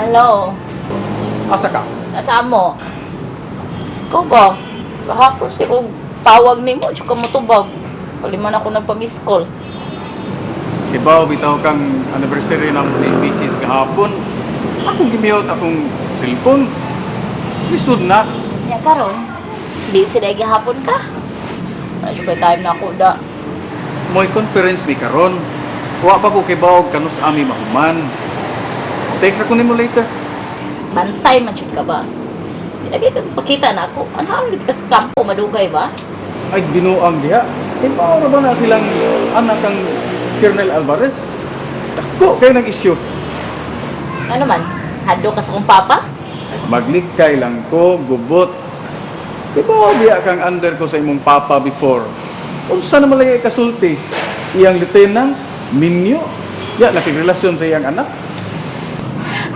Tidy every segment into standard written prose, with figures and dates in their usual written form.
Hello. Asa ka? Nasa mo? Ikaw ba? Kahapon si og tawag nimo, tsaka motubag. Kaliman ako nagpa-miss call. Kibaw bitaw kang anniversary ng ni Mrs. kahapon. Ako gimiyot akong cellphone. Lisod na. Ya karon, busy na gihapon ka. Wala jud kay time na ako da. Mo'y conference mi karon. Wa pa ko kibaw kanus ami mahuman. Text ako nimo later. Bantay man jud ka ba? Di lagi ka pakita na ako. Ano ang ka sa kampo madugay ba? Ay binuang diha. Kibaw ra ba na silang anak kang Colonel Alvarez? Dako kay nag-issue. Ano man? Hadlo ka sa kong papa? Maglikay lang ko, gubot. Di ba biya kang under ko sa imong papa before? Unsa na malaya kasulti? Iyang lieutenant, minyo, ya nakigrelasyon sa iyang anak.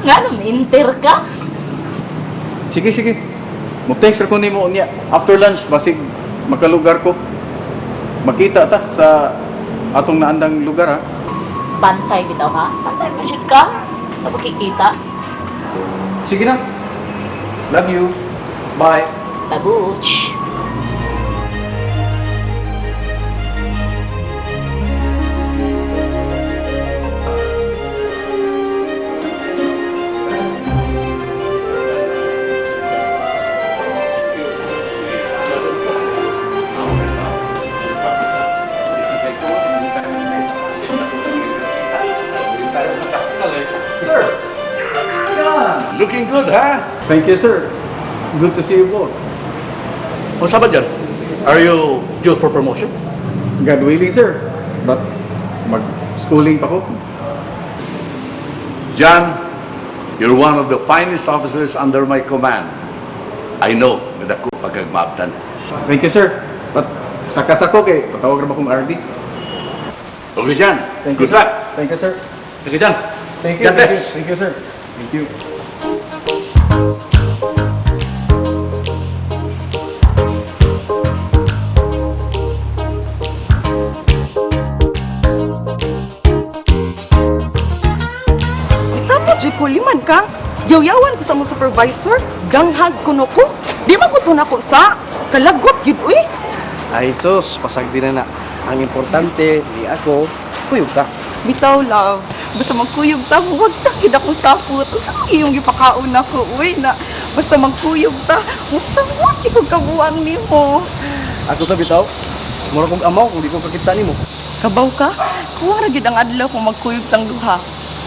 Nga no, inter ka? Sige, sige. Mo text ra ko nimo unya. After lunch basig makalugar ko. Makita ta sa atong naandang lugar ha. Bantay bitaw ha? Bantay man jud ka? Sa pakikita? Sige na. Love you. Bye. Babuch. Sir. John. Looking good, ha? Thank you, sir. Good to see you both. Unsa ba dyan? Are you due for promotion? God willing, sir. But mag-schooling pa ko. John, you're one of the finest officers under my command. I know, madako pagkagmaabtan. Thank you, sir. But saka-sako kay patawag ra ba kong RD. Okay, John. Thank you. Good Sir. luck. Thank you, sir. Sige, John. Thank you. God Thank you. bless. Thank you, sir. Thank you. Sama jud ko liman ka. Yaw-yawan ko sa mong supervisor, ganghag kuno ko. Di man ko tunako sa kalagot gyud uy. Ay sus, pasagdi na na. Ang importante, ni ako, kuyog ka. Bitaw love, basta magkuyog ta, wag ta gid ako sapot. Unsa man iyong gipakaon nako uy na basta magkuyog ta, musawat ko kabuang nimo. Ako sa bitaw, mura kong amaw kung di ko kakita nimo. Kabaw ka? Kuha ra gid ang adlaw kung magkuyog tang duha.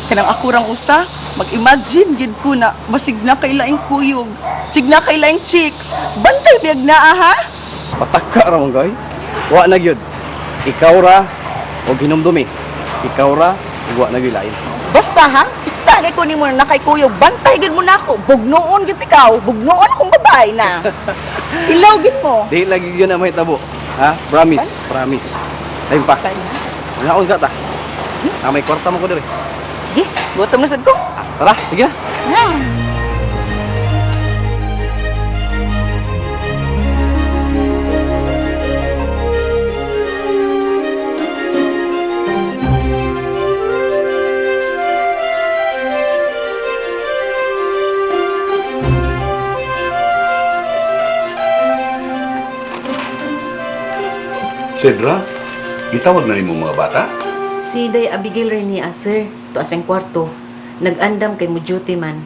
Kanang ako rang usa, mag-imagine gid ko na basig na kay laing kuyog, sig na kay laing chicks. Bantay biyag naa ha. Pataka ra man gay. Wa na gyud. Ikaw ra og hinumdumi. Ikaw ra ug wa na gyud lain. Basta ha, itagay ko nimo na nakay kuyog, bantay gid mo na ako. Bugnoon gid ikaw, bugnoon akong babae na. Ilaw gid mo. Di lagi gyud na mahitabo. Ha? Promise, promise. Ayun pa. Mangaon ka ta. Ah, may kwarta mo ko diri. Gi, gutom na sad ko. Tara, sige na. Cedra, gitawag na nimo mga bata? Si Day Abigail Rene sir, tuas ang kwarto. Nag-andam kay mo duty man.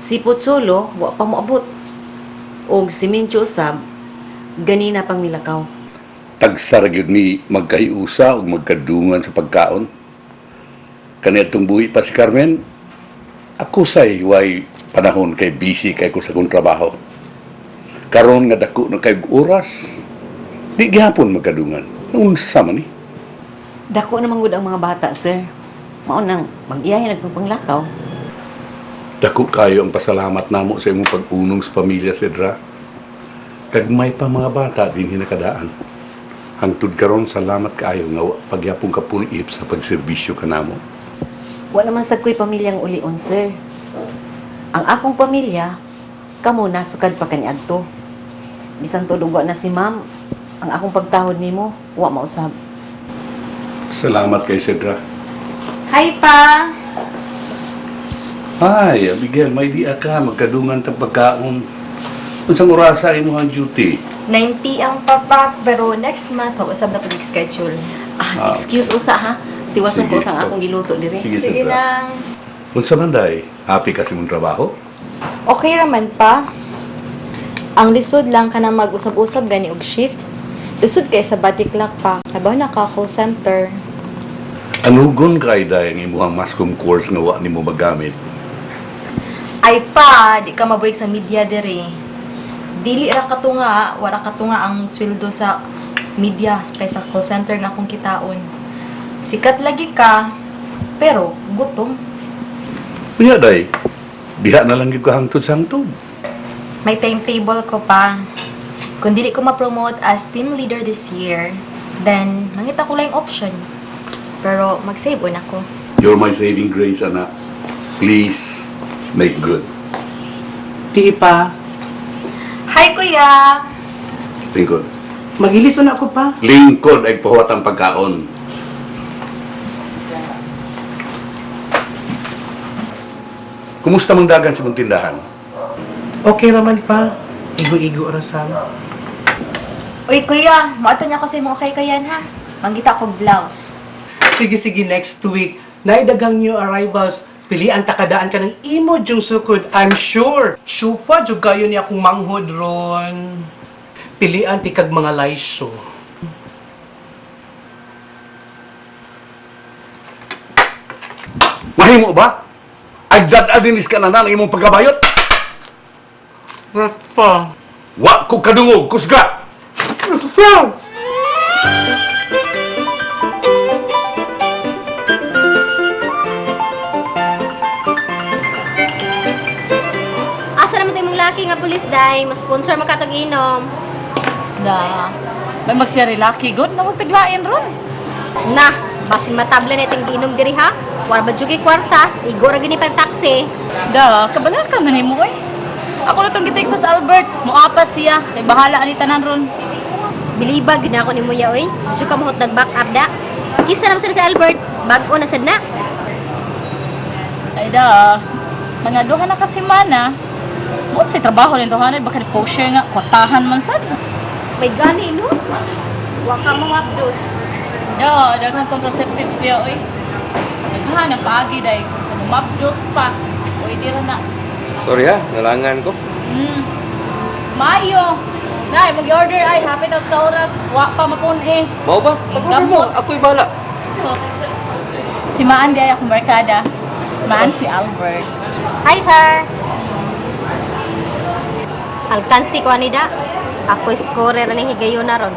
Si Putsolo, wa pa moabot. Og si Mincho usab, ganina pang milakaw. Tagsara gyud ni magkahiusa ug magkadungan sa pagkaon. Kaniadtong buhi pa si Carmen, ako say way panahon kay busy kay ko sa akong trabaho. Karon nga dako na kay oras, di gihapon magkadungan. Unsa man ni? Dako naman gud ang mga bata, sir. Mao nang mag-iyahe nagpapanglakaw. Dako kayo ang pasalamat namo sa imong pag-unong sa pamilya, Cedra. Kagmay pa mga bata din hinakadaan. Hangtod karon salamat kaayo nga wa pagyapon ka pulip sa pagserbisyo kanamo. Wa naman sad ko'y pamilyang ulion, sir. Ang akong pamilya, kamo nasukad pa kaniadto. Bisan tuod wa na si ma'am, ang akong pagtahod nimo, wa mausab. Salamat kay Cedra. Hi pa! Ay, Abigail, may diya ka. Magkadungan tag pagkaon. Unsang orasa imong duty? 9 p.m. pa pa, pero next month, mag-usap na pag schedule. Ah, excuse usa ha. Tiwason ko Sige, usang akong giluto dire. Sige, Sige Sandra. lang. Unsa man day? Happy ka sa imong trabaho? Okay raman pa. Ang lisod lang ka na mag-usab-usab gani og shift. Lisod kay sa body clock pa. Kabaw na ka call center. Anugon kay day ang imuhang mascom course nga wa nimo magamit. Ay pa, di ka mabuhig sa media diri. Dili ra katunga, wala katunga ang sweldo sa media kaysa call center nga akong kitaon. Sikat lagi ka, pero gutom. Unya day, diha na lang gyud ka hangtod sa hangtod. May timetable ko pa. Kung dili ko ma-promote as team leader this year, then mangita ko lang yung option. Pero mag-save on ako. You're my saving grace, anak. Please, make good. Di pa. Hi, Kuya! Lingkod. Magilison ako pa. Lingkod ay pahuwat ang pagkaon. Kumusta mang dagan sa mong tindahan? Okay raman pa. Igo-igo rasam. Uy, Kuya! Maata niya ko sa imong okay kayan, ha? Mangita ko blouse. Sige, sige, next week. Naidagang new arrivals. Pilian takadaan ka ng imo jung sukod, I'm sure. Shufa jug kayo niya akong manghod ron. Pilian ti kag mga laisyo. Mahimo ba? Ay dad-adinis ka na na ng imong pagkabayot? Rafa. Wa ko kadungog, kusga! Rafa! Asa naman tayo mong laki nga pulis day, mas-sponsor makatag-inom. Da. May magsiyari laki good na magtaglain ron. Na, basin matabla na itong giinom diri ha. Wala ba jugi kwarta, igo ra gini pag taxi. Da, kabala ka man nimo oy. Ako na tong gitik sa Albert, muapas siya, say bahala ani tanan ron. Bilibag gid na ako ni Muya oy. Diyo ka mahot nag-back up da. Kisa naman sila si Albert, bag-o na sad na. Ay da, mga duha na ka semana. Mo sa trabaho nito hanay baka ni post-share nga kwartahan man sad. May gani no. Wa ka mo mapdos. Da, daghan contraceptives diya oy. Daghan ang paagi day sa mapdos pa. Oy di ra na. Sorry ha, nalangan ko. Mayo. Nay, mag-order ay happy taos ka oras. Wa pa mapun eh. Mao ba? Pag-order mo, ako'y bahala. Sus. Si Maan di ay akong barkada. Maan si Albert. Hi sir. Alkansi ko ani da. Ako scorer ni higayon na ron.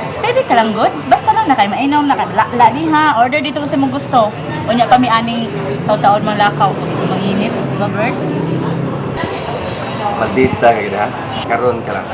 Steady ka lang, good. Basta lang na kay mainom, na kay la ni ha. Order dito kung sa mong gusto. Unya pa mi aning taon-taon mang lakaw pag manginit, di ba, Bert? Maldita ka ha. Karon ka lang.